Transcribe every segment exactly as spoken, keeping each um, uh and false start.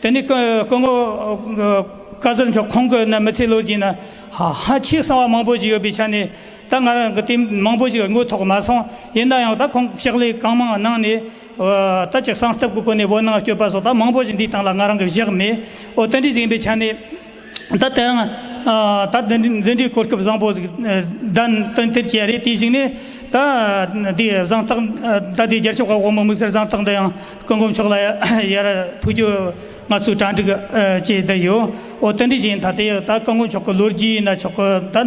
དེ་ནས་སྐུ་སྐུ་ངོ་བཀའ་ཟུར་མཆོག་ཁོང་གི་ན་མི་ཚེའི་ལོ་རྒྱུས་ན་ཧ་ཧ་ཅང་གསང་བ་མང་པོ་ཞིག་ཡོད་པའི་ཆ་ནས། ད་ང་རང་གི་དེ་མང་པོ་ཞིག་ངོ་ཐོག་མ་སོང་། ཡིན་ན་ཡང་ད་ཁོང་ཕྱག་ལས་གང་མང་གནང་ནས། ད་ཅིག་གསང་སྟབས་ཀྱི་སྒོ་ནས་བོད་ནང་སྐྱོད་པ་སོགས་ད་མང་པོ་ཞིག་འདིའི་སྟེང་ལ་ང་རང་གི་བཞག་མེད། འོ་དེ་འདྲ་ཞིག་ཡིན་པའི་ཆ་ནས། ད་དེ་རིང་ཨ་ད་འདི་འདི་འདྲའི་གོ་སྐབས་བཟང་པོ་ཞིག་ཨ་གདན་དོན་དེར་བཅར་རེད། དེ་བཞིན་ནས་ད་འདི་གཟེངས་རྟགས། ད་འདི་རྒྱལ་ཁབ་ཀྱི་དབུ་མའི་དམིགས་བསལ་གཟེངས་རྟགས་འདི་ཡང་སྐུ་ངོ་མཆོག་ལ་ཡར་ཕུལ་རྒྱུ་ང་ཚོས་གྲ་སྒྲིག་ཨ་བྱས་བསྡད་ཡོད། འོ་དེ་འདྲ་ཞིག་ཡིན། ད་དེ་ད་སྐུ་ངོ་མཆོག་གི་ལོ་རྒྱུས་ཡིན་ན་ཆོག་གི། ད་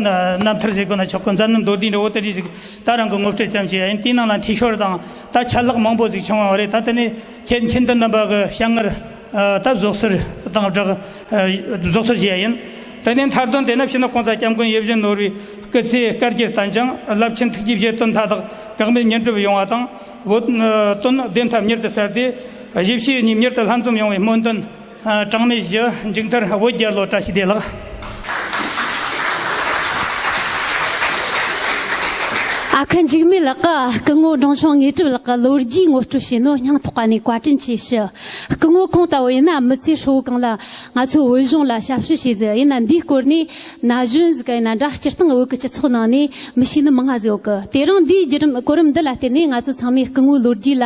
རྣམ་ཐར་ཟེར་དགོས་ན་ཆོག་གི། མཛད་རྣམ་མདོར་བསྡུས་འདྲ་བོ་དེ་འདྲ་ཞིག་ད་རང་གི་ངོ་སྤྲོད་ཙམ་བྱས་ཡིན། དེའི་ནང་ལ་འཐུས་ཤོར་དང་ད་ཆད་ལྷག་མང་པོ་ཞིག་བྱུང་བ་རེད། ད་དེ་ནས་ཁྱེད་ཁྱེད་འདི་རྣམ་པ་གི་བྱ་ངར་ཨ་ད་བཟོད་གསོལ་དང་སྦྲགས་ཨ་བཟོད་གསོལ་ཞུ་ཡ་ཡིན། དེ་ནས་མཐར་དོན་དེ་ནི་སྤྱི་ནོར་གོང་ས་སྐྱབས་མགོན་ཡིད་བཞིན་ནོར་བུའི་སྐུ་ཚེ་བསྐལ་བརྒྱར་བརྟན་ཅིང་། རླབས་ཆེན་ཐུགས་ཀྱི་བཞེད་དོན་མཐའ་དག་འགག་མེད་མྱུར་འགྲུབ་ཡོང་བ་དང་། བོད་དོན་བདེན་མཐའ་མྱུར་དུ་གསལ་ཏེ། གཞིས་བྱེས་གཉིས་མྱུར་དུ་ལྷན་འཛོམས་ཡོང་བའི་སྨོན་འདུན་གྲངས་མེད་ཞུ། མཇུག་མཐར་བོད་རྒྱལ་ལོ། བཀྲ་ཤིས་བདེ་ལེགས། ཨ་ཁུ་འཇིགས་མེད་ལགས་ཀྱིས་སྐུ་ངོ་འབྲོང་ཆུང་དངོས་གྲུབ་ལགས་ཀྱི་ལོ་རྒྱུས་ངོ་སྤྲོད་བྱས་ནོ་སྙིང་ཐག་པ་ནས་བཀའ་དྲིན་ཆེ་ཞུ། སྐུ་ངོ་ཁོང་ལྟ་བུ་ཡིན་ན་མི་ཚེ་ཧྲིལ་བོ་གང་ལ་ང་ཚོའི་བོད་གཞུང་ལ་ཞབས་ཞུ་བྱས་ཟིག། ཡིན་ན་འདིའི་སྐོར་ནས་ན་གཞོན་ཟིག་ཡིན་ན་འདྲ། སྤྱིར་བཏང་བོད་ཀྱི་སྤྱི་ཚོགས་ནང་ནས་མི་ཤེས་ནི་མང་ང་ཟིག་ཡོད་གི། དེ་རིང་འདིའི་བརྒྱུད་རིམ་གོ་རིམ་འདི་ལ་བརྟེན་ནས་ང་ཚོ་ཚང་མས་སྐུ་ངོའི་ལོ་རྒྱུས་ལ་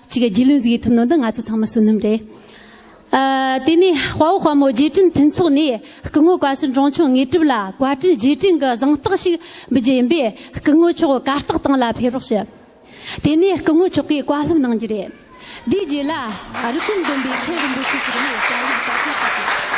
ཅིག་རྒྱུས་ལོན་ཟིག་ཡེད་ཐུབ་ནོ་འདི་ང་ཚོ་ཚང་མའི་བསོད་ནམས་རེད། ཨ། དེ་ནས་དཔའ་བོ་དཔའ་མོ་རྗེས་དྲན་མཐུན་ཚོགས་ནས་སྐུ་ངོ་བཀའ་ཟུར་འབྲོང་ཆུང་དངོས་གྲུབ་ལ་བཀའ་དྲིན་རྗེས་དྲན་གྱི་གཟེངས་རྟགས་ཤིག་འབུལ་རྒྱུ་ཡིན་པས། སྐུ་ངོ་མཆོག་གར་སྟེགས་སྟེང་ལ་ཕེབས་རོགས་ཞུ། དེ་ནས་སྐུ་ངོ་མཆོག་གིས་བཀའ་སློབ་གནང་རྒྱུ་རེད། འདིའི་རྗེས་ལ་རི་ཀོན་དགོན་པའི་མཁན་རིན་པོ་ཆེ་མཆོག་ནས་བཀའ་སློབ་གསར་པ་ཞིག་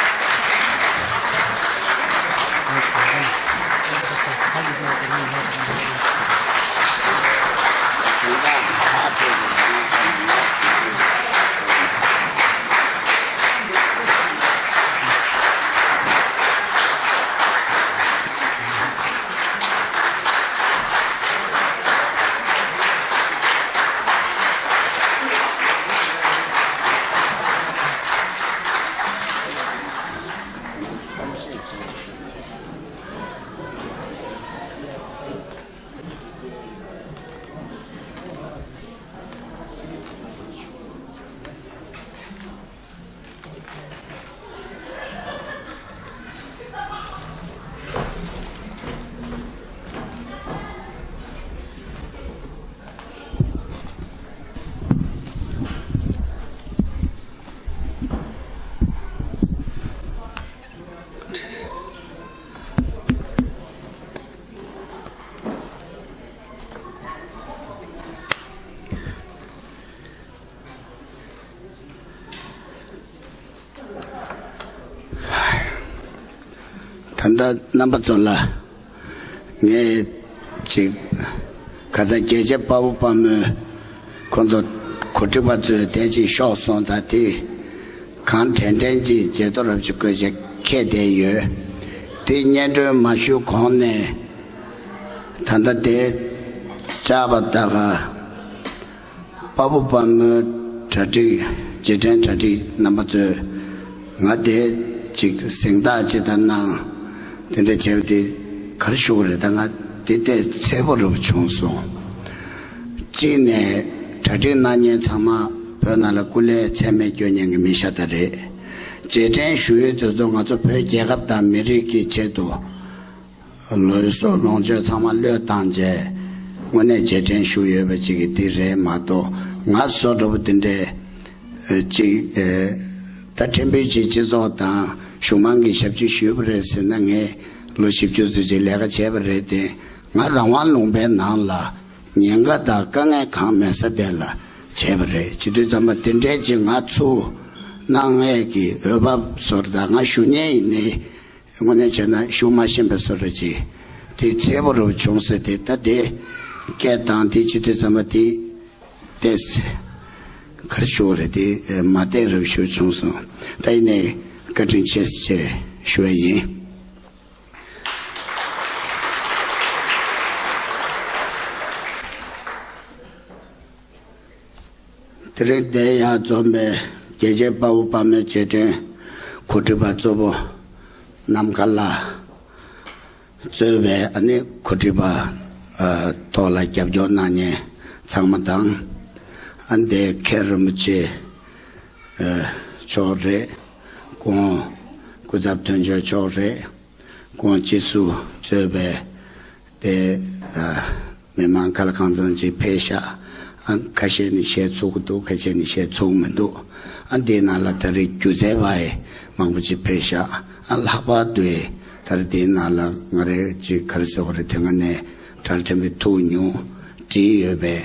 ད་ལྟ་རྣམ་པ་ཚོ་ལ་ངས་ཅིག་ཁ་སང་རྒྱལ་གཅེས་དཔའ་བོ་དཔའ་མོས་ཁོང་ཚོ་གོ་སྒྲིག་པ་ཚོས་དེ་ཅིག་ཤོག་སོང་། ད་དེ་གང་དྲན་དྲན་ཅིག་བརྗེད་ཐོ་རབ་ཅིག་བཀོད་བྱས་ཁྱེར་བསྡད་ཡོད། དེ་སྙན་སྒྲོན་མ་ཞུས་གོང་ནས་ད་ལྟ་དེ་བཅར་བ་ད་ག་དཔའ་བོ་དཔའ་མོའི་གྲ་སྒྲིག་རྗེས་དྲན་གྲ་སྒྲིག་རྣམ་པ་ཚོས་ང་དེ་ཅིག་གཟེངས་རྟགས་ཅིག་དང་གནང་། དེ་འདྲ་བྱས་པ་དེ་ག་རེ་ཞུ་དགོས་རེད། ད་ང་དེ་ལྟས་ཚད་པོ་རུ་བྱུང་སོང་། གཅིག་ནས་གྲ་སྒྲིག་གནང་མཁན་ཚང་མ་བོད་ནང་ལ་སྐུ་ལས་ཚད་མེད་སྐྱོན་མཁན་གྱི་མི་ཤ་སྟག་རེད། རྗེས་དྲན་ཞུ་ཡུལ་དེ་ཚོ་ང་ཚོ་བོད་རྒྱལ་ཁབ་དང་མི་རིགས་ཀྱི་ཆེད་དུ་ལུས་སྲོག་ལོངས་སྤྱོད་ཚང་མ་བློས་བཏང་བྱས་དངོས་གནས་རྗེས་དྲན་ཞུ་ཡོད་པ་ཅིག་གི་འདི་རེད་མ་གཏོགས། ང་བཟོ་འདྲ་པོ་འདི་འདྲའི་ཨ་ཅིག་ཨ་ད་ཕྲན་བུ་ཅིག་སྤྱི་ཚོགས་དང་གཞུང་མང་གི་ཞབས་ཕྱི་ཞུས་པ་རེད་ཟེར་ན། ངས་ལོ་བཞི་བཅུ་ཙམ་ཅིག་ལས་ཀ་བྱས་པ་རེད་དེ། ང་རང་དབང་ལུང་པའི་ནང་ལ་ཉེན་ཁ་དང་དཀའ་ངལ་གང་མེད་ས་དེ་ལ་བྱས་པ་རེད། བྱེད་དུས་ཙམ་པ་དེ་འདྲའི་ཅིག་ང་ཚུར་གནང་ཡས་ཀྱི་འོས་བབ་བཟོ་འདྲ་དང་། ང་ཞུ་མཁན་ཡིན་ནའི་དངོས་གནས་བྱས་ན་ཞུ་མ་ཤེས་པའི་བཟོ་འདྲ་ཅིག་དེ་ཚད་པོ་རུ་བྱུང་ཟེར། དེ་ད་དེ་སྐད་བཏང་དེ་བྱེད་དུས་ཙམ་པ་དེ་ཏོག་ཙམ་ག་རེ་ཞུ་དགོས་རེད། དེ་མ་བདེ་རུ་ཞུ་བྱུང་སོང་། ད་ཡིན་ནའི་བཀའ་དྲིན་ཆེ་ཞེས་ཞུ་བ་ཡིན། དེ་རིང་འདིར་ཡར་འཛོམས་པའི་རྒྱལ་གཅེས་དཔའ་བོ་དཔའ་མོའི་རྗེས་དྲན་གོ་སྒྲིག་པ་གཙོ་བོ་ནམ་མཁའ་ལགས་གཙོས་པའི་ཨ་ནི་གོ་སྒྲིག་པ་ཨ་ཐོག་ལ་རྒྱབ་སྐྱོར་གནང་མཁན་ཚང་མ་དང་། ཨ་འདིའི་མཁན་རིན་པོ་ཆེ་ཨ་མཆོག་རེད། ཁོང་སྐུ་ཚབ་དོན་གཅོད་མཆོག་རེད། ཁོང་སྤྱི་ཟུར་གཙོས་པའི་དེ་ཨ་མི་མང་ག་ལ་གང་འཚམ་ཅིག་ཕེབས་ཤག་ཨ་ཁ་ཤས་ནི་བཤད་ཚུགས་ཀྱི་འདུག་ཁ་ཤས་ནི་བཤད་ཚུགས་མི་འདུག་ཨ་འདིའི་ནང་ལ་ད་རེས་སྒྱུ་རྩལ་བ་ཡི་མང་པོ་ཅིག་ཕེབས་ཤག་ཨ་ལྷག་པར་དུ་ད་རེས་འདིའི་ནང་ལ་ང་རེ་ཅིག་ག་རེ་ཟེར་བ་རེད། དེ་སྔ་ནས་གྲྭ་ཕྲན་བུའི་ཐུགས་མྱོང་བྲིས་ཡོད་པའི་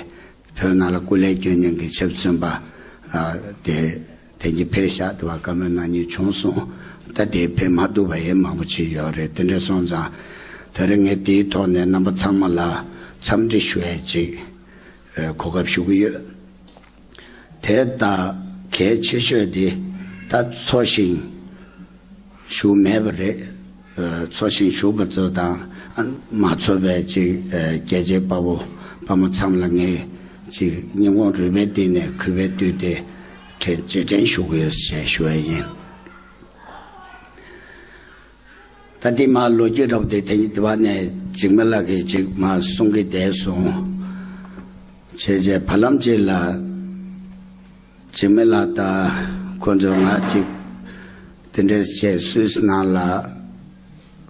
བོད་ནང་ལ་སྐུ་ལས་སྐྱོན་མཁན་གྱི་ཆབ་མཚོན་པ་ཨ་དེ་དེ་གཉིས་ཕེབས་ཤག་དེ་བ་བཀའ་མོལ་གནང་མཁན་བྱུང་སོང་། ད་དེ་ཕེབས་མ་ཐུབ་པ་ཡང་མང་པོ་ཅིག་ཡོད་རེད། དེ་འདྲ་སོང་ཙང་ད་རེས་ངས་དེའི་ཐོག་ནས་རྣམ་པ་ཚང་མ་ལ་འཚམས་འདྲི་ཞུ་ཡས་ཅིག་ཨ་གོ་སྐབས་ཞུ་གི་ཡོད། དེ་ལྟ་གལ་ཆེ་ཤོས་དེ་ད་འཚོ་ཞིང་བཞུགས་མེད་པ་རེད། ཨ་འཚོ་ཞིང་བཞུགས་པ་ཚོ་དང་ཨ་མ་འཚོ་བའི་ཅིག་ཨ་རྒྱལ་གཅེས་དཔའ་བོ་དཔའ་མོ་ཚང་མ་ལ་ངས་ཅིག་སྙིང་ཁོང་རུས་པའི་གཏིང་ནས་གུས་པས་བཏུད་དེ་རྗེས་དྲན་ཞུ་གི་ཡོད་ཅེས་ཞུ་བ་ཡིན། ད་འདི་མ་ལོ་རྒྱུས་འདྲ་པོ་དེ་དེ་དེ་བ་ནས་འཇིགས་མེད་ལགས་ཀྱིས་ཅིག་མ་གསུང་གི་བསྡད་སོང་། བྱས་རྗེས་བར་ལམ་ཅིག་ལ་འཇིགས་མེད་ལགས་དང་ཁོང་ཚོ་ང་ཅིག་དེ་འདྲས་བྱས་སུད་སི་ནང་ལ་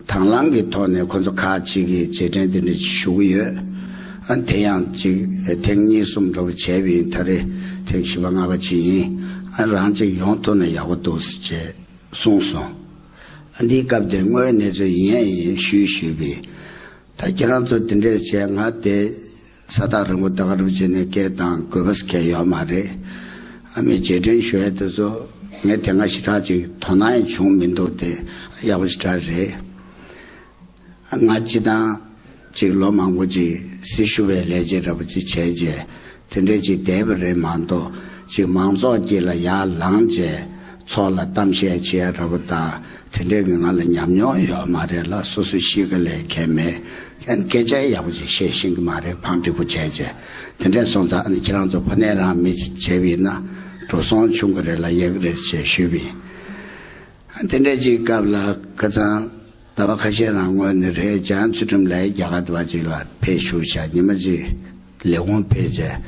དང་བླངས་ཀྱི་ཐོག་ནས་ཁོང་ཚོ་ཁག་ཅིག་གིས་རྗེས་དྲན་དེ་འདྲས་ཞུ་གི་ཡོད། ཨ་དེ་ཡང་ཅིག་ཐེངས་གཉིས་གསུམ་འདྲ་པོ་བྱས་པ་ཡིན། ད་རེས་ཐེངས་བཞི་པ་ལྔ་པ་ཅིག་ཡིན། ཨ་རང་ཅིག་ཡོང་ཐུབ་ན་ཡག་པོ་འདུག་ཅེས་གསུངས་སོང་། ཨ་འདིའི་སྐབས་དེ་དངོས་གནས་ཚུལ་ཡིན་ཡང་ཡིན་ཞུས་ཞུས་པས། ད་ཁྱེད་རང་ཚོ་དེ་འདྲས་བྱས་ང་དེ་ས་ཐག་རིང་པོ་ད་ག་རུ་བྱས་ནས་སྐད་བཏང་དགོས་པ་སྐད་ཡོད་མ་རེད། ཨ་མའི་རྗེས་དྲན་ཞུ་ཡས་དེ་ཚོ་ངས་དེ་སྔ་ཞེ་དྲག་ཅིག་དོ་སྣང་ཡང་བྱུང་མི་འདུག་དེ་ཡག་པོ་ཞེ་དྲག་རེད། ང་སྤྱི་བཏང་ཅིག་ལོ་མང་པོ་ཅིག་སྲི་ཞུ་བའི་ལས་བྱེད་འདྲ་པོ་ཅིག་བྱས་རྗེས་དེ་འདྲས་ཅིག་བསྡད་པ་རེད་མ་གཏོགས། ཅིག་མང་ཚོགས་དཀྱིལ་ལ་ཡར་ལངས་རྗེས་ཚོགས་ལ་གཏམ་བཤད་བྱེད་ཡ་འདྲ་པོ་དང་དེ་འདྲས་ཀྱི་ང་ལ་ཉམས་མྱོང་ཡོད་མ་རེད་ལ། སོ་སོ་གཤིས་ཀ་ལས་ཁེལ་མེད། ཡང་སྐད་ཆ་ཡག་པོ་ཅིག་བཤད་ཤེས་ཀྱི་མ་རེད། ཕང་འགྲིག་པོ་བྱས་རྗེས་དེ་འདྲས་སོང་ཙང་ཨ་ནི་ཁྱེད་རང་ཚོ་ཕ་ནས་རང་མི་བྱས་པ་ཡིན་ན་འགྲོ་སོང་ཆུང་གི་རེད་ལ། ཡག་གི་རེད་ཅེས་ཞུས་པ་ཡིན། དེ་འདྲ་ཅིག་སྐབས་ལ་ཁ་སང་ཟླ་བ་ཁ་ཤས་རང་སྔོན་ནས་རེད། འཇང་ཚུལ་ཁྲིམས་ལགས་རྒྱ་གར་དུ་བ་ཅིག་ལ་ཕེབས་བཞུགས་ཤག་ཉི་མ་ཅིག་ལས་ཁུངས་ཕེབས་བྱས།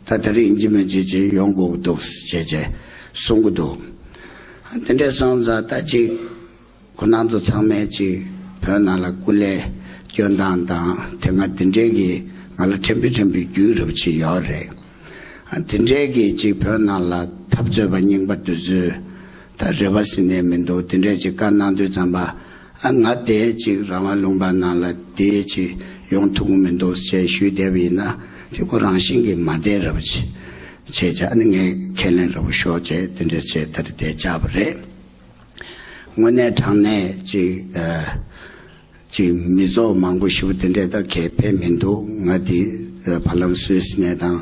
ད་ད་རེས་ཡིན་གཅིག་མིན་གཅིག་ཅིག་ཡོང་དགོས་ཀྱི་འདུག་ཅེས་བྱས་གསུང་གི་འདུག་དེ་འདྲ་སོང་ཙང་ད་ཅིག་ཁོ་རང་ཚོ་ཚང་མས་ཅིག་བོད་ནང་ལ་སྐུ་ལས་སྐྱོན་སྟངས་དང་དེ་སྔ་དེ་འདྲའི་གི་ང་ལ་ཕྲན་བུ་ཕྲན་བུ་རྒྱུས་རབ་ཅིག་ཡོད་རེད། ཨ་དེ་འདྲའི་གི་ཅིག་བོད་ནང་ལ་འཐབ་རྩོད་པ་རྙིང་པ་དེ་ཚོས་ད་རེ་བ་ཟེར་ནས་མི་འདུག་དེ་འདྲའི་ཅིག་བཀའ་གནང་དུས་ཙམ་པ། ཨ་ང་དེ་ཅིག་རང་དབང་ལུང་པ་ནང་ལ་དེ་ཅིག་ཡོང་ཐུབ་ཀྱི་མི་འདུག་ཅེས་ཞུས་བསྡད་པ་ཡིན་ན། དེ་ཁོ་རང་བཞིན་གྱིས་མ་བསྡད་རབས་ཅིག་བྱས་བྱས། ཨ་ནི་ངས་ཁས་ལེན་ར་བ་ཤོག་ཅེས་དེ་འདྲ་བྱས་ད་རེས་དེ་བཅར་བ་རེད། དངོས་གནས་དྲང་གནས་ཅིག་ཨ་ཅིག་མི་ཚོགས་མང་པོ་ཞེ་པོ་དེ་འདྲས་ད་གས་ཕེབས་མི་འདུག་ང་དེ་ཨ་བར་ལམ་སུད་སི་ནས་དང་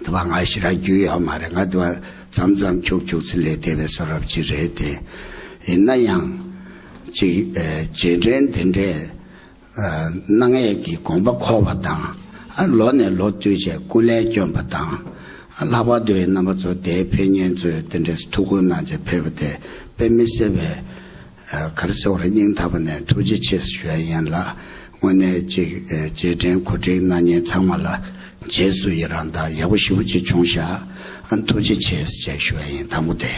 དེ་བ་ང་ཞེ་དྲག་རྒྱུས་ཡོད་མ་རེད། ང་དེ་བ་མཚམས་མཚམས་ཁྱུག་ཁྱུག་ཙི་ལས་བསྡད་པའི་བཟོ་འདྲ་ཅིག་རེད་དེ། ཡིན་ན་ཡང་ཅིག་ཨ་རྗེས་དྲན་དེ་འདྲས་ཨ་གནང་ཡས་ཀྱི་དགོངས་པ་འཁོར་བ་དང་། ཨ་ལོ་ནས་ལོ་བསྟུད་བྱས་སྐུ་ལས་བསྐྱོན་པ་དང་། ཨ་ལྷག་པར་དུ་རྣམ་པ་ཚོ་དེའི་ཕེབས་མཁན་ཚོས་དེ་འདྲས་ཐུགས་ཁུར་གནང་བྱས་ཕེབས་པ་དེ་དཔེ་མི་སྲིད་པའི་ཨ་ག་རེ་ཟེར་བ་རེད། སྙིང་ཐག་པ་ནས་ཐུགས་རྗེ་ཆེ་ཞུ་ཡ་ཡིན་ལ། དངོས་གནས་ཅིག་ཨ་རྗེས་དྲན་གོ་སྒྲིག་གནང་མཁན་ཚང་མ་ལ་རྗེས་སུ་ཡི་རང་དང་ཡག་པོ་ཞེ་པོ་ཅིག་བྱུང་ཤག་ཨ་ཐུགས་རྗེ་ཆེ་ཞེས་ཞུ་ཡ་ཡིན། དང་པོ་དེ།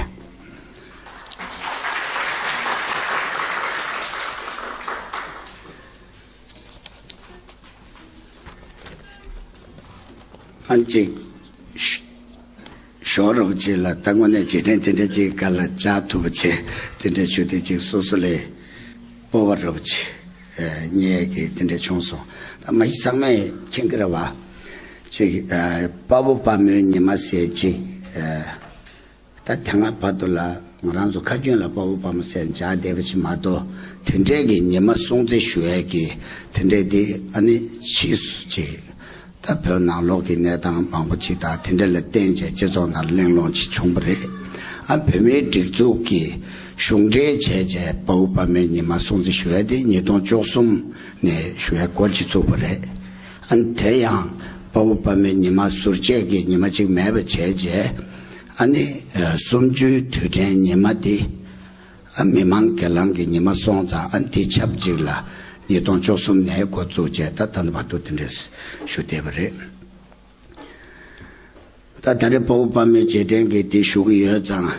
ཨ་ཅིག་ཞོ་རོགས་ཅིག་ལ་ད་དངོས་གནས་རྗེས་དྲན་དེ་འདྲ་ཅིག་ག་ལ་བཅར་ཐུབ་པ་བྱས། དེ་འདྲ་ཞུ་དེ་ཅིག་སོ་སོ་ལས་སྤོབས་པ་རོགས་ཅིག་རྙེད་ཀྱི་དེ་འདྲ་བྱུང་སོང་། ད་མ་གཞི་ཚང་མས་མཁྱེན་གྱི་རེད་བ། ཅིག་དཔའ་བོ་དཔའ་མོའི་ཉི་མ་ཟེར་ཅིག་ད་དེ་སྔ་བར་དུ་ལ་ང་རང་ཚོ་ཁ་རྒྱུན་ལ་དཔའ་བོ་དཔའ་མོ་ཟེར་མཇལ་བསྡད་པ་ཅིག་མ་གཏོགས། དེ་འདྲས་ཀྱི་ཉི་མ་སྲུང་བརྩི་ཞུ་ཡས་ཀྱི་དེ་འདྲས་དེ་ཨ་ནི་ཕྱིས་སུ་ཅིག་ད་བོད་ནང་ལོགས་ཀྱི་གནས་སྟངས་མང་པོ་ཅིག་དང་དེ་འདྲ་ལ་བརྟེན་བྱས་སྤྱི་ཚོགས་ནང་གླེང་སློང་ཅིག་བྱུང་བ་རེད། ཨ་བོད་མིའི་སྒྲིག་འཛུགས་ཀྱི་གཞུང་འབྲེལ་བྱས་བྱས་དཔའ་བོ་དཔའ་མོའི་ཉི་མ་སྲུང་བརྩི་ཞུ་ཡས་དེ་ཉིས་སྟོང་བཅུ་གསུམ་ནས་ཞུ་ཡས་འགོ་ཅིག་བཙུགས་པ་རེད། ཨ་ནི་དེ་ཡང་དཔའ་བོ་དཔའ་མོའི་ཉི་མ་ཟུར་བཅད་ཀྱི་ཉི་མ་ཅིག་མེད་པ་བྱས་བྱས། ཨ་ནི་ཨ་གསུམ་བཅུའི་དུས་དྲན་ཉི་མ་འདི་ཨ་མི་མང་སྒེར་ལངས་ཀྱི་ཉི་མ་སོང་ཙང་། ཨ་ནི་འདི་ཆབས་ཅིག་ལ་ཉིས་སྟོང་བཅུ་གསུམ་ནས་འགོ་བཙུགས་བྱས་ད་ད་ལྟ་བར་དུ་དེ་འདྲས་ཞུ་བསྡད་པ་རེད། ད་ད་རེས་དཔའ་བོ་དཔའ་མོའི་རྗེས་དྲན་གྱི་འདི་ཞུ་གི་ཡོད་ཙང་།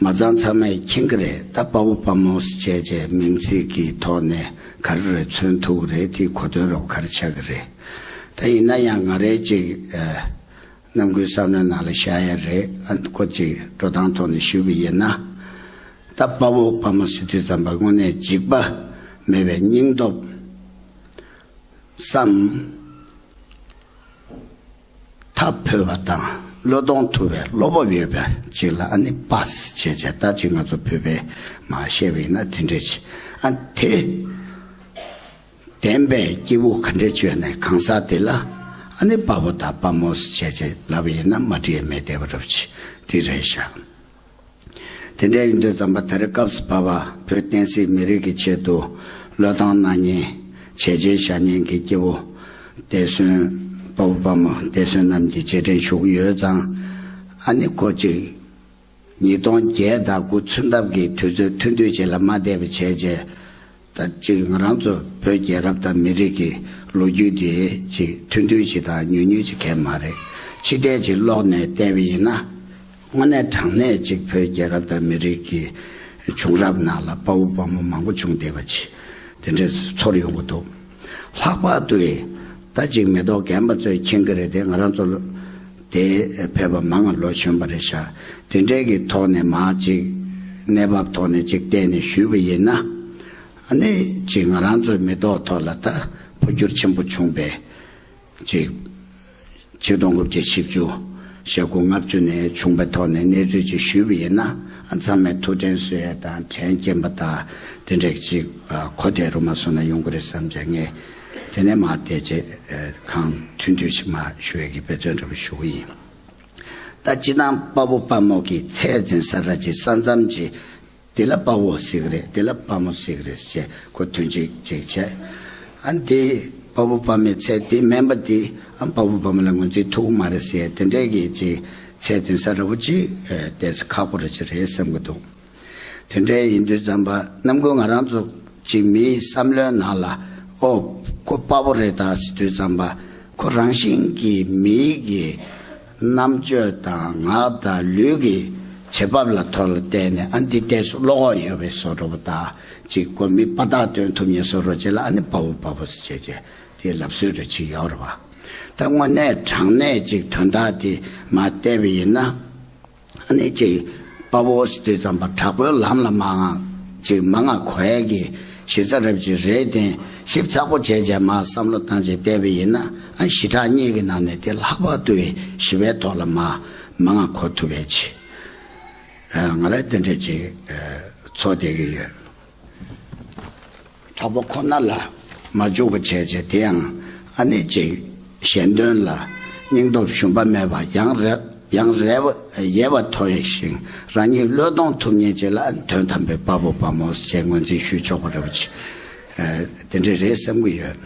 མ་ཚང་ཚང་མས་མཁྱེན་གྱི་རེད། ད་དཔའ་བོ་དཔའ་མོ་ཟེར་བྱས་བྱས་མིང་ཚིག་གི་ཐོག་ནས་ག་རེ་རེ་མཚོན་ཐུབ་ཀྱི་རེད། དེའི་གོ་དོན་རོབ་ག་རེ་ཆགས་ཀྱི་རེད། ད་ཡིན་ན་ཡང་ང་རའི་ཅིག་ཨ་རྣམ་ཀུན་བསམ་བློའི་ནང་ལ་ཤར་ཡ་རེད། ཨ་ཁོ་ཅིག་འགྲོ་སྟངས་ཐོག་ནས་ཞུས་པ་ཡིན་ན། ད་དཔའ་བོ་དཔའ་མོ་ཟེར་དུས་ཙམ་པ་དངོས་གནས་འཇིགས་པ་མེད་པའི་སྙིང་སྟོབས་སམ། ཐབས་འཕོས་པ་དང་བློས་གཏོང་ཐུབ་པའི་བློ་སྤོབས་ཡོད་པ་ཅིག་ལ་ཨ་ནི་དཔའ་ཟེར་བྱས་བྱས། ད་ཅིག་ང་ཚོ་བོད་པའི་མ་བཤད་པ་ཡིན་ན་དེ་འདྲས་ཅིག་ཨ་དེ་ལྡན་པའི་སྐྱེས་བུ་ག་འདྲས་བྱོས་ནས་གང་ཟག་དེ་ལ་ཨ་ནི་དཔའ་བོ་དང་དཔའ་མོ་ཟེར་བྱས་བྱས་ལབ་པ་ཡིན་ན་མ་འགྲིག་ཡ་མེད་བསྡད་པ་རབ་ཅིག་དེ་རེད་ཤག་དེ་འདྲ་ཡིན་དུས་ཙམ་པ་དེ་རིང་སྐབས་སུ་བབས་པ་བོད་བསྟན་སྲིད་མི་རིགས་ཀྱི་ཆེད་དུ་བློས་གཏོང་གནང་མཁན་བྱས་རྗེས་བཞག་མཁན་གྱི་སྐྱེ་བོ་འདས་གསོན་དཔའ་བོ་དཔའ་མོ་འདས་གསོན་རྣམས་ཀྱི་རྗེས་དྲན་ཞུ་གི་ཡོད་ཙང་། ཨ་ནི་ཁོ་ཅིག་ཉིས་སྟོང་བརྒྱད་དང་དགུ་མཚོན་ཐབས་ཀྱི་དུས་ཚོད་ཐུང་ཐུང་ཅིག་ལ་མ་བསྡད་པ་བྱས་རྗེས། ད་ཅིག་ང་རང་ཚོ་བོད་རྒྱལ་ཁབ་དང་མི་རིགས་ཀྱི་ལོ་རྒྱུས་དེ་ཅིག་ཐུང་ཐུང་ཅིག་དང་ཉུང་ཉུང་ཅིག་གང་ཡང་མ་རེད། ཕྱི་བལྟས་ཅིག་ཀློག་ནས་བལྟས་པ་ཡིན་ན། དངོས་གནས་དྲང་གནས་ཅིག་བོད་རྒྱལ་ཁབ་དང་མི་རིགས་ཀྱི་བྱུང་རབས་ནང་ལ་དཔའ་བོ་དཔའ་མོ་མང་པོ་བྱུང་བསྡད་པ་ཅིག་དེ་འདྲས་ཚོར་ཡོང་གི་འདུག་ལྷག་པར་དུ་ད་ཅིག་མི་ཐོག་རྒན་པ་ཚོས་མཁྱེན་གྱི་རེད་དེ། ང་རང་ཚོ་དེ་ཕེབས་པ་མང་ང་ལོ་གཞོན་པ་རེད་ཤག་དེ་འདྲས་ཀྱི་ཐོག་ནས་མ་ཅིག་གནས་བབ་ཐོག་ནས་ཅིག་བལྟས་ནས་ཞུས་པ་ཡིན་ན། ཨ་ནི་ཅིག་ང་རང་ཚོའི་མི་ཐོག་ཐོག་ལ་ད་འཕོ་འགྱུར་ཆེན་པོ་བྱུང་བས། ཅིག་ཆིག་སྟོང་དགུ་བརྒྱ་བཞི་བཅུ་ཞེ་དགུ་ལྔ་བཅུ་ནས་བྱུང་པའི་ཐོག་ནས་གནས་ཚུལ་ཅིག་ཞུས་པ་ཡིན་ན། ཨ་ཚང་མས་ཐུགས་དྲན་གསོ་ཡས་དང་དྲན་སྐྱེན་པ་དང་དེ་འདྲས་ཅིག་གོ་བདེ་རུ་མ་སོང་ན་ཡོང་གི་རེད་བསམ་བྱས། ངས་དེ་ནས་མ་བལྟས་རྗེས་གང་ཐུང་ཐུང་ཞིག་མ་ཞུ་ཡས་ཀྱི་འབད་བརྩོན་འདྲ་པོ་ཞུ་གི་ཡིན། ད་སྤྱིར་བཏང་དཔའ་བོ་དཔའ་མོ་གི་ཚད་འཛིན་ས་ར་ཅིག་ས་མཚམས་ཅིག་དེ་ལ་དཔའ་བོ་ཟེར་གི་རེད། དེ་ལ་དཔའ་མོ་ཟེར་གི་རེད་ཅེས་ཁོ་དོན་གཅིག་ཅིག་བྱས། ཨ་འདི་དཔའ་བོ་དཔའ་མོའི་ཚད་དེ་དམན་པ་དེ་ཨ་དཔའ་བོ་དཔའ་མོ་ལ་ངོས་འཛིན་ཐུབ་ཀྱི་མ་རེད་ཟེར། དེ་འདྲས་ཀྱི་ཅིག་ཚད་འཛིན་ས་འདྲ་པོ་ཅིག་ཨ་ཏོག་ཙམ་ཁག་པོ་རེ་ཅིག་རེད་བསམ་གྱི་འདུག་དེ་འདྲས་ཡིན་དུས་ཙམ་པ་རྣམ་ཀུན་ང་རང་ཚོ་ཅིག་མིའི་བསམ་བློའི་ནང་ལ་ཨོ་ཁོ་དཔའ་བོ་རེད་ད་ཟེར་དུས་ཙམ་པ། ཁོ་རང་བཞིན་གྱིས་མིའི་གི་རྣམ་དཔྱོད་དང་ངག་དང་ལུས་ཀྱི་བྱེད་བབ་ལ་ཐོག་ལ་བལྟས་ནས་ཨ་འདི་ཏོག་ཙམ་བློ་ཁོག་ཡོད་པའི་བཟོ་འདྲ་པོ་དང་། ཅིག་ཁོ་མི་དཔའ་རྟགས་སྟོན་ཐུབ་མཁན་བཟོ་འདྲ་ཅིག་ལ་ཨ་ནི་དཔའ་བོ་དཔའ་བོ་ཟེར་བྱས་བྱས་དེ་ལབ་སྲོལ་རེ་ཅིག་ཡོད་རེད་བ། ད་དངོས་གནས་དྲང་གནས་ཅིག་དོན་དག་དེ་མར་བལྟས་པ་ཡིན་ན། ཨ་ནི་ཅིག་དཔའ་བོ་ཟེར་དུས་ཙམ་པ་དྲག་པོའི་ལམ་ལ་མ་ང་ཅིག་མ་ང་གོ་ཡས་ཀྱི་གཞི་རྩ་རབ་ཅིག་རེད་དེ། ཞིབ་ཚགས་པོ་བྱས་བྱས་མར་བསམ་བློ་བཏང་བྱས་བལྟས་པ་ཡིན་ན། ཨ་ཞི་དྲག་གཉིས་ཀྱི་ནང་ནས་དེ་ལྷག་པར་དུ་ཞི་བའི་ཐོག་ལ་མ་མ་ང་གོ་ཐུབ་པའི་ཅིག་ཨ་ང་རང་དེ་འདྲ་ཅིག་ཨ་ཚོར་བསྡད་ཀྱི་ཡོད། དྲག་པོ་ཁོ་ན་ལ་མ་འཇུག་པ་བྱས་བྱས་དེ་ཡང་ཨ་ནི་ཅིག་གཞན་དོན་ལ་སྙིང་སྟོབས་ཞུམ་པ་མེད་པ། ཡང་རེ་ཡང་རེ་བ་ཡལ་བ་མཐོ་ཞིང་རང་ཉིད་བློས་གཏོང་ཐུབ་མཁན་ཅིག་ལ་དོན་དམ་པའི་དཔའ་བོ་དཔའ་མོ་ཞེས་ངོས་འཛིན་ཞུ་ཆོག་པ་རེད་པ་ཅིག་ཨ་དེ་འདྲ་རེད་བསམ་གྱི་ཡོད།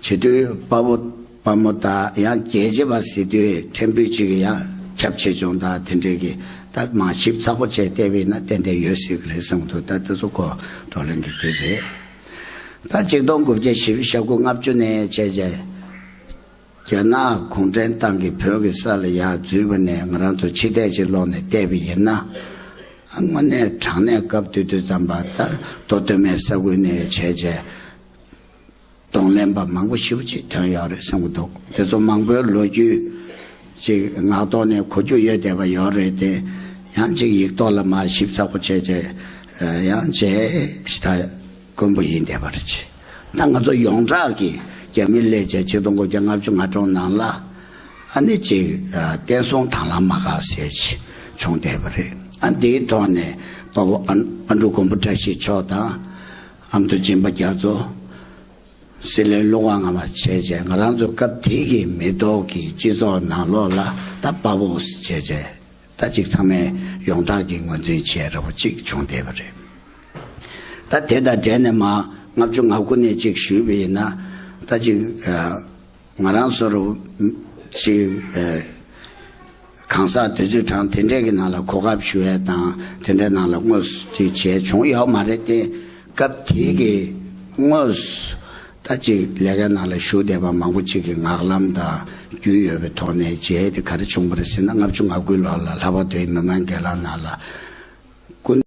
བྱེད་དུས་དཔའ་བོ་དཔའ་མོ་དང་ཡང་རྒྱལ་གཅེས་པ་ཟེར་དུས་ཕྲན་བུ་ཅིག་ཡང་ཁྱབ་ཆེ་ཆུང་དང་དེ་འདྲའི་གི་ད་མ་ཞིབ་ཚགས་པོ་བྱས་བལྟས་པ་ཡིན་ན་ཏན་ཏན་ཡོད་སྲིད་ཀྱི་རེད་བསམ་གྱི་འདུག་ད་དེ་ཚོ་ཁོ་བགྲོ་གླེང་གི་དེ་རེད། ད་ཆིག་སྟོང་དགུ་བརྒྱ་བཞི་བཅུ་ཞེ་དགུ་ལྔ་བཅུ་ནས་བྱས་རྗེས་རྒྱ་ནག་གུང་ཁྲན་ཏང་གིས་བོད་ཀྱི་ས་ལ་ཡར་འཛུལ་བ་ནས་ང་རང་ཚོ་ཕྱི་བལྟས་ཅིག་ལོག་ནས་བལྟས་པ་ཡིན་ན། ཨ་དངོས་གནས་དྲང་གནས་སྐབས་དེ་དུས་ཙམ་པ་ད་མདོ་སྟོད་སྨད་ས་ཁུལ་ནས་བྱས་རྗེས། གདོང་ལེན་པ་མང་པོ་ཞེ་པོ་ཅིག་ཐོན་ཡོད་རེད་བསམ་གྱི་འདུག་དེ་ཚོ་མང་པོའི་ལོ་རྒྱུས་ཅིག་ངག་ཐོག་ནས་གོ་རྒྱུ་ཡོད་བསྡད་པ་ཡོད་རེད་དེ། ཡང་ཅིག་ཡིག་ཐོག་ལ་མར་ཞིབ་ཚགས་པོ་བྱས་བྱས་ཡང་བྱས་ཞེ་དྲག་དཀོན་པོ་ཡིན་བསྡད་པ་རེད། ད་ང་ཚོ་ཡོངས་གྲགས་ཀྱི་རྒྱ་མི་སླེབས་བྱས་ཆིག་སྟོང་དགུ་བརྒྱ་ལྔ་བཅུ་ང་གྲངས་ནང་ལ་ཨ་ནི་ཅིག་བསྟན་སྲུང་དང་བླངས་དམག་སྒར་ཟེར་ཅིག་བྱུང་བསྡད་པ་རེད། ཨ་འདིའི་ཐོག་ནས་དཔའ་བོ་ཨ་ཨ་འབྲུག་མགོན་པོ་བཀྲ་ཤིས་མཆོག་དང་། ཨ་མདོ་སྦྱིན་པ་རྒྱ་མཚོ། སྲིད་བློན་ཀླུ་དབང་སྔ་མ་བྱས་བྱས་ང་རང་ཚོ་སྐབས་དེ་གི་མི་ཐོག་གི་སྤྱི་ཚོགས་ནང་ལོགས་ལ་ད་དཔའ་བོ་བྱས་བྱས་ད་ཅིག་ཚང་མས་ཡོངས་གྲགས་ཀྱི་ངོས་འཛིན་བྱས་འདྲ་པོ་ཅིག་བྱུང་བསྡད་པ་རེད། ད་དེ་དང་འབྲེལ་ནས་མར་ལྔ་བཅུ་ང་དགུ་ནས་ཅིག་ཞུས་པ་ཡིན་ན། ད་ཅིག་ཨ་ང་རང་ཚོར་ཅིག་ཨ་གང་ཟག་དུས་ཚོད་གྲངས་དེ་འདྲས་ཀྱི་ནང་ལ་གོ་སྐབས་ཞུ་ཡས་དང་དེ་འདྲའི་ནང་ལ་དངོས་སུ་ཅིག་བྱས་བྱུང་ཡོད་མ་རེད་དེ། སྐབས་དེ་གི་དངོས་སུ་ད་ཅིག་ལས་ཀའི་ནང་ལ་ཞུགས་བསྡད་པ་མང་པོ་ཅིག་གི་ངག་ལམ་དང་ རྒྱུས་ཡོད་པའི་ཐོག་ནས་མཇལ་དེ་ག་རེ་བྱུང་བ་རེད་ཟེར་ན། ལྔ་བཅུ་ང་དགུའི་ལོ་ལ་ལྷག་པར་དུ་མི་མང་སྒེར་ལངས་ནང་ལ།